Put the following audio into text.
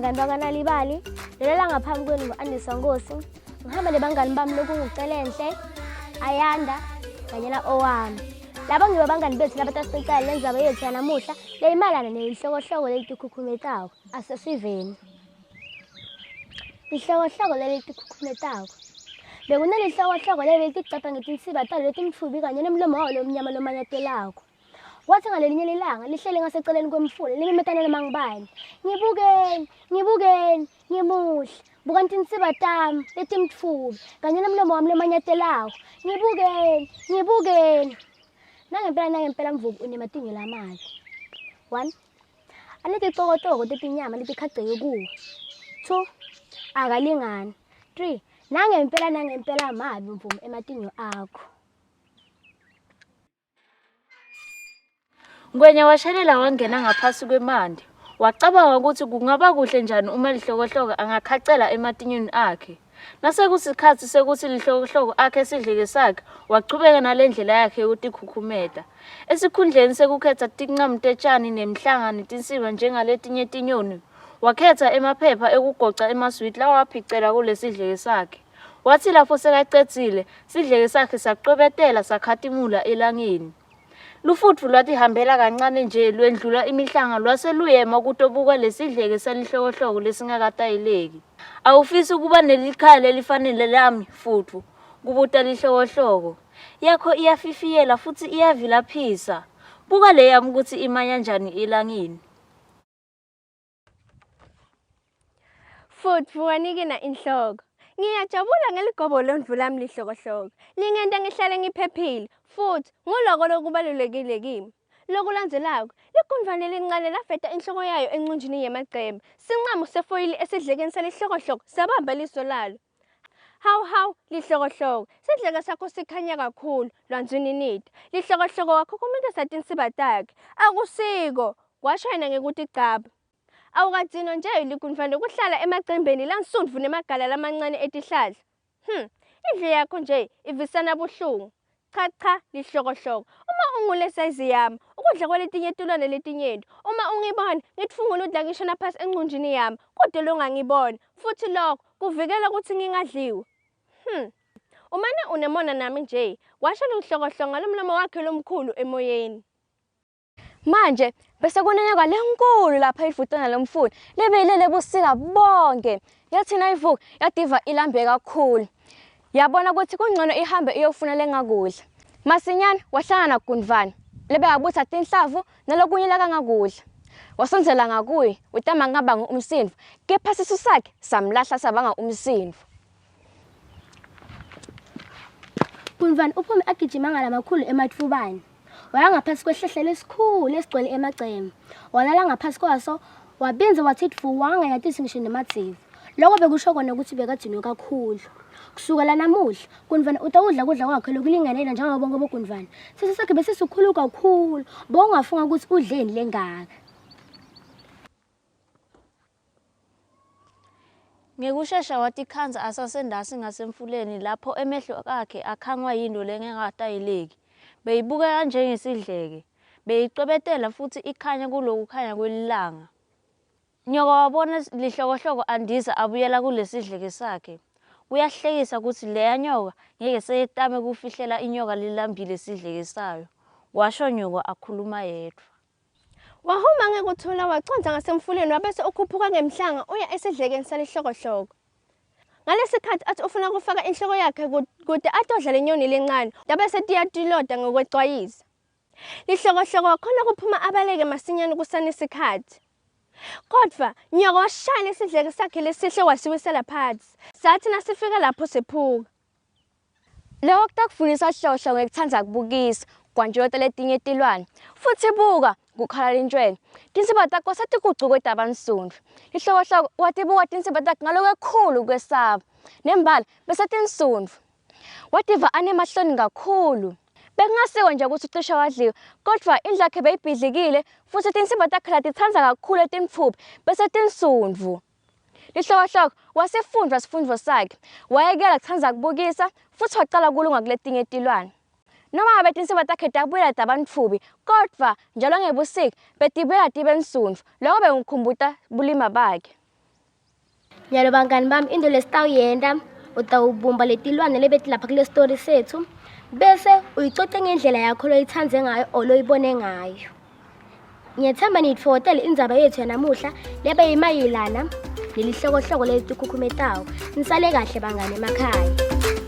Bangani bakwaNalibali, lelo langaphambi kwenu ngu-Andiswa Nkosi. Ngihamba nebangani bami lokunguCelenhle, Ayanda kanye na-Owami. Laba ngibo bangani bethu labatasicocela le ndzaba yethu yanamuhla leyimayelana neyinhlokohloko lelitikhukhumetako. Asesiveni. Lihlokohloko lelitikhukhumetako. Bekunelihlokohloko lelitiqapha ngetinsiba talo letimtfubi kanye nemlomo walo lomnyama lomanyatelako. Kwathi ngalelinye lilanga lihleli ngaseceleni kwemfula limimetana noma ngibani. Ngibukeni, ngibukeni, ngimuhle. Bukani tinsiba tami letimtfubi kanye nemlomo wami lomanyatelako. Ngibukeni, ngibukeni. Nangempela nangempela Mvubu unematinyo lamabi. 1 Aneticokotoko tetinyama letikhaceke kuwo. 2 Akalingani. 3 Nangempela nangempela mabi Mvubu ematinyo akho. Ngwenya washelela wangena ngaphasi kwemanti. Wacabanga ukuthi kungaba kuhle njani uma Lihlokohloko angakhacela ematinyweni akhe. Nasekusikhatsi sekutsi Lihlokohloko akhe sidleke sakhe, wachubeka nale ndlela yakhe yekutikhukhumeta. Esikhundleni sekukhetsa tincamu tetjani nemhlanga netinsiba njengaletinye tinyoni, wakhetsa emaphepha ekugoca emaswidi lawaphicela kulesidleke sakhe. Watsi lapho sekacedzile, sidleke sakhe sacwebetela sakhatimula elangeni. Lufudvu lwatihambela kancane nje lwendlula imihlanga lwase luyema kutobuka lesidleke salihlokohloko lesingakatayeleki. Awufisi ukuba nelikhaya lelifanele lami, Fudvu? kubuta lihlokohloko. Yakho iyafifiyela futsi iyavilaphisa. Buka le yami kutsi imanya njani elangeni. Futsi wanikina inhloko. Ngiyajabula ngeligobo londvu lami lihlokohloko. Lingenta ngihlale ngiphephile futsi nguloko lokubalulekile kimi. Lokulandzelako, ligundvwane lelincane lafeta inhloko yayo encunjini yemacembe. Sincamu sefoyili esidlekeni salihlokohloko sabamba liso lalo. Hawu hawu, lihlokohloko, sidleke sakho sikhanya kakhulu, lwanzwininita. Lihlokohloko wakhukhumitisa tinsiba takhe. Akusiko, kwasho yena ngekutigcabha. Awukadzinwa nje ligundvwane kuhlala emacembeni lansundvu nemagala lamancane etihlahla. Hmm, indlu yakho nje ivisana buhlungu. Cha cha, lihlokohloko. Uma ungule sayizi yami, ukudla kwaletinye tilwane letinyenti. Uma ungibona, ngitfungula udla ngisho naphasi encunjini yami, kute longangibona. Futsi loko kuvikela kutsi ngingadliwa. Hmm. Umane unemona nami nje, kwasho Luhlokohloko ngalomlomo wakhe lomkhulu emoyeni. Manje bese kunenyoka lenkulu lapha idvute nalomfula lebeyilele busika bonke. Yathi nayivuka yativa ilambe kakhulu. Yabona ukuthi kungcono ihambe iyofuna lengakudla. Masinyane wahlangana naGundvwane lebekabutsa tinhlavu nalokunye lakangakudla. Wasondzela ngakuye wetama kungabangi umsindvo kepha sisu sakhe samlahla sabanga umsindvo. Gundvwane uphume agijima ngalamakhulu ematfubane. Waya ngaphasi kwesihlahla lesikhulu esigcwele emacembe. Walala ngaphasi kwaso, wabindze wathi dvu wangayatisi ngisho nemadziva. Loko bekusho kona ukuthi bekadzinwe kakhulu. Kusukela namuhla, Gundvwane utawudla kudla kwakhe lokulinganele njengoba bonke bogundvwane. Sisu sakhe besisikhulu kakhulu, bowungafunga ukuthi udleni lengaka. Ngekushesha watikhandza asasendasi ngasemfuleni lapho emehlo akhe akhangwa yintfo lengakatayeleki. Beyibukeka njengesidleke. Beyicwebetela futsi ikhanya kulokukhanya kwelilanga. Nyoka wabona Lihlokohloko andiza abuyela kulesidleke sakhe. Kuyahlekisa kutsi leya nyoka ngeke seyetame kufihlela inyoka lelambile sidleke sayo, kwasho Nyoka akhuluma yedvwa. Wahuma ngekuthula wacondza ngasemfuleni wabese ukhuphuka ngemhlanga uya esidlekeni salihlokohloko. Ngalesikhatsi atsi ufuna kufaka inhloko yakhe kute atodla lenyoni lencane, tabese tiyatiloda ngekwecwayisa. Lihlokohloko wakhona kuphuma abaleke masinyane kusanesikhatsi. Kodvwa Nyoka washaya lesidleke sakhe lesihle wasiwisela phansi. Satsi nasifika lapho sephuka. Loko kutakufundisa Hlohlo ngekutsandza kubukisa, kwantjulota letinye tilwane. Futsi buka, kukhala lintjwele. Tinsiba takho setigucuke taba nsundvu. Lihlokohloko watibuka tinsiba takhe ngalokwekhulu kwesaba. Nembala besetinsundvu. Wativa anemahloni kakhulu. Bekungasiko nje kutsi ucishe wadliwa, kodvwa indlu yakhe beyibhidlikile futsi tinsiba takhe latitsandza kakhulu letimtfuphi besetinsundvu. Lihlokohloko wasifundza sifundvo sakhe, wayekela kutsandza kubukisa futsi wacala kulunga kuletinye tilwane. Noma ngabe tinsiba takhe tabuyela tabantfubi, kodvwa njalo ngebusika betibuyela tibe nsundvu, loko bekukhumbuta bulima bakhe. Nyalo bangani bami into lesitawuyenta utawubumba letilwane lebeti lapha kule story sethu bese uyicoce ngendlela yakho loyitsandze ngayo or loyibone ngayo. Ngiyethemba niyitfokotele indzaba yethu yanamuhla lebe yimayelana nelihlokohloko lelitikhukhumetako. Nisale kahle bangani emakhaya.